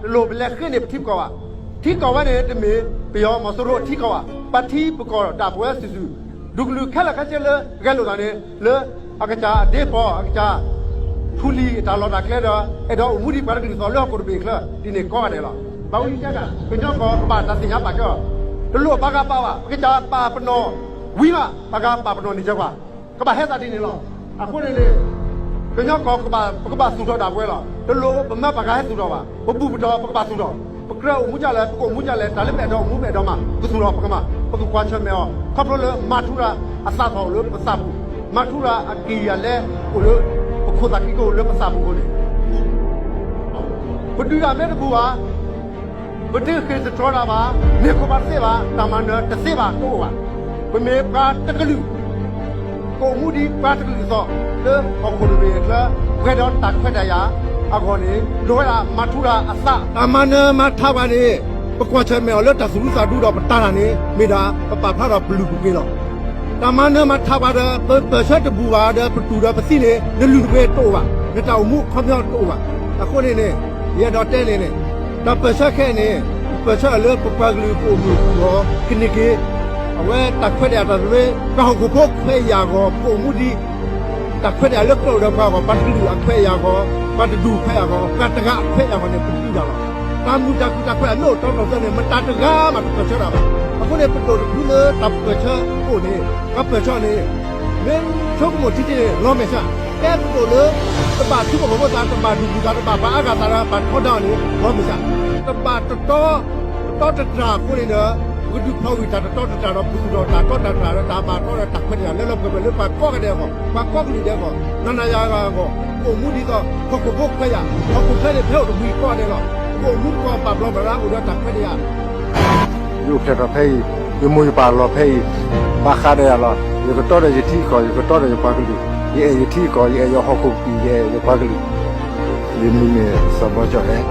တလိၣ်ပလဲၤဃ့န့ၢ်ပထံပကီၢ်ဘၣ်. ထံကီၢ်ဝဲန့ၣ် တမ့ၢ်ပယီၤမီၤစိရိၤအထံကီၢ်ဘၣ်. ပထံပကီၢ်ဒၣ်ပဝဲစုာ်စုာ်, ဒူၣ်ကလုာ်ခဲလၢာ်ခဲဆ့လၢဂဲၤလိာ်သးန့ၣ် လၢအကစၢ်အဒ့ပီၢ် အကစၢ် ထူလံၤအတၢ်လီၢ်တၢ်ကျဲဒီး အဲၣ်ဒိးအိၣ်မူဒ်ပှၤတကလုာ်အသိးလၢဟီၣ်ခိၣ်တဘ့ၣ်အချၢ ဒ်န့ၣ်ကိးဂၤဒဲးလီၤ. ဘၣ်ဝံၤတဲဒၣ် ကညီကီၢ်ကဘၣ်တၢ်သ့ၣ်ညါပာ်ကဲအီၤ, တလိၣ်ပှၤဂၤပာ်ဘၣ်, ပကစၢ်ပာ်ပနီၣ်ဝံၤမး ပှၤဂၤပာ်ပနီၣ်န့ၢ်စၢၤပှၤ, ကဘၣ်ဟဲသးဒ်န့ၣ်လီၤ. အဃိန့ၣ်န့ၣ် ကညီကီၢ် ပကဘၣ်သူၣ်ထီၣ်ဒၣ်ပဝဲလီၤ. တလိၣ်ပမၢပှၤဂၤဟဲသူၣ်ထီၣ်ဘၣ်. ပဘူၣ်ပတီၢ် ပကဘၣ်သူၣ်ထီၣ်, ပကြၢးအိၣ်မူဒ်လဲၣ် ပကအိၣ်မူဒ်လဲၣ်, တၢ်လၢပအဲၣ်ဒိးအိၣ်မူ ပအဲၣ်ဒိးမၤ ပကသူၣ်ထီၣ်ပကမၤ, ပကကွၢ်ဆၢၣ်မဲာ်အီၤ ခီဖျိလၢမၤထူရၤအသးထီၣ်အိၣ်လၢပသးပူၤ, မၤထူရၤအက့ၢ်အဂီၤလၢအိၣ်လၢ ပခိၣ်သးခံကအိၣ်လၢပသးပူၤအဃိန့ၣ် ပဒုးတၢ်မ့ၢ်တဘူၣ်ဘၣ်, ပတဃ့ၢ်တတြီတၢ်ဘၣ်, မ့ၢ်ခိၣ်ဘၣ်တသ့ဘၣ်, တၢ်မၤနၢၤတသ့ဘၣ်တအိၣ်ဘၣ်. ပမ့ၢ်ပှၤတကလုာ် ကအိၣ်မူဒ်ပှၤတကလုာ်အသိး လၢဟီၣ်ခိၣ်တဘ့ၣ်အချၢ ပှဲၤဒီးတၢ်ခွဲးတၢ်ယာ်အဂီၢ်န့ၣ် လိၣ်ဝဲဒၣ်မၤထူရၤအသး. တၢ်မၤနၢၤမၤထးပှၤန့ၣ် ပကွၢ်ဆၢၣ်မဲာ်အီၤလၢတၢ်သူၣ်ဒူသးဒူဒီးပတၢ်တၢ်န့ၣ် မ့ၢ်ဒၣ်ပပာ်ဖျါဒီးပလုၢ်ပပှ့ၤလီၤ. တၢ်မၤနၢၤမၤထးပှၤဒီး ပပၢၢ်ဆၢတဘူၣ်ဘၣ်ဒီး ပတူၢ်ဒီးပသံန့ၣ် နလုၢ်နပှ့ၤတအိၣ်ဘၣ်, နတၢ်အိၣ်မူအခီပညီတအိၣ်ဘၣ်. အဃိန့ၣ်န့ၣ် ယအဲၣ်ဒိးတဲန့ၣ်န့ၣ် တၢ်ပၢၢ်ဆၢခဲအံၤန့ၣ် ပပၢၢ်ဆၢအီၤလၢပပှၤကလုာ်ကအိၣ်မုာ်ဒီးကန့ၢ်က့ၤ အဝဲတၢ်ခွဲးတၢ်ယာ်တၢ်သဘျ့ ပှၤဟီၣ်ခိၣ်ဖိခွဲးယာ်အဂီၢ် ပကအိၣ်မူဒ် တၢ်ခွဲးတၢ်ယာ်လၢကြၢးအိၣ်ဒီးပှၤအဂီၢ်, ပှၤတကလုာ်အခွဲးအယာ်အဂီၢ်, ပှၤတဒူၣ်ခွဲးအဂီၢ်, ပှၤတဂၤအခွဲးအယာ်အဂီၢ်န့ၣ် ပဒုးတၢ်လီၤ. တၢ်မုာ်တၢ်ခုၣ်တၢ်ခွဲးတၢ်မ့ၢ်အိၣ်တီတီသၢန့ၣ် မတၤတဂၤမးတပၢၢ်ဆၢတၢ်ဘၣ်. အဃိန့ၣ် ပဒိၣ်တဖုလၢတၢ်ပၢၢ်ဆၢအိၣ်န့ၣ် ပှၤပၢၢ်ဆၢန့ၣ် မ့ၢ်ဆိကမိၣ်ထံထံန့ၣ် လီၤမဲာ်ဆှး, ကဲပဒိၣ်လၢ တဘၣ်ထံဖိကီၢ်ဖိသး, တဘၣ်ဒူၣ်မုၢ်သး, တဘၣ်ပှၤအါဂၤသးဒီး ဘၣ်ထီဒါအီၤန့ၣ် လီၤမဲာ်ဆှး, တဘၣ်တတီ တတီတတြၢ်အဃိန့ၣ်ဒီး ပကဒုးဖျီဝံၤတၢ်တတီတတြၢ်ဒီး ပသူၣ်ထီၣ်တၢ်တီတၢ်တြၢ်ဒီး တၢ်ဘၣ်တီဒီးတၢ်ခွဲးတၢ်ယာ်လၢလၢပှဲၤပှဲၤလၢပှၤကိးဂၤဒဲးအဂီၢ်, ပှၤကိးကလုာ်ဒဲးအဂီၢ်, နၤနၤယၤယၤအဂီၢ်, ပအိၣ်မူဒ်သိး ဟီၣ်ခိၣ်ဖိခွဲးယာ်, ဟီၣ်ခိၣ်ချၢန့ၣ် ဖဲအိၣ်တမှံၤကိးဂၤဒဲးလီၤ. ပအိၣ်မူတကီၢ်ဘၣ်ဘျီးဘၣ်ဒါအိၣ်ဒီးတၢ်ခွဲးတၢ်ယာ် ယအိၣ်ဖျဲၣ်ထီၣ်ဖဲအံၤ, ယမိၢ်ယပၢ်လီၤဖဲအံၤ, ဘၣ်ဃးဒီးယၤလီၤ. ယကတီဒီးယထံအကီၢ်, ယကတီဒီးယပှၤကလုာ်, ယအဲၣ်ယထံအကီၢ်, ယအဲၣ်ယဟီၣ်ခိၣ်ကပံာ်, ယအဲၣ်ယပှၤကလုာ်. ယမံၤမ့ၢ်စီၤဘီကၠီၣ်ဟဲ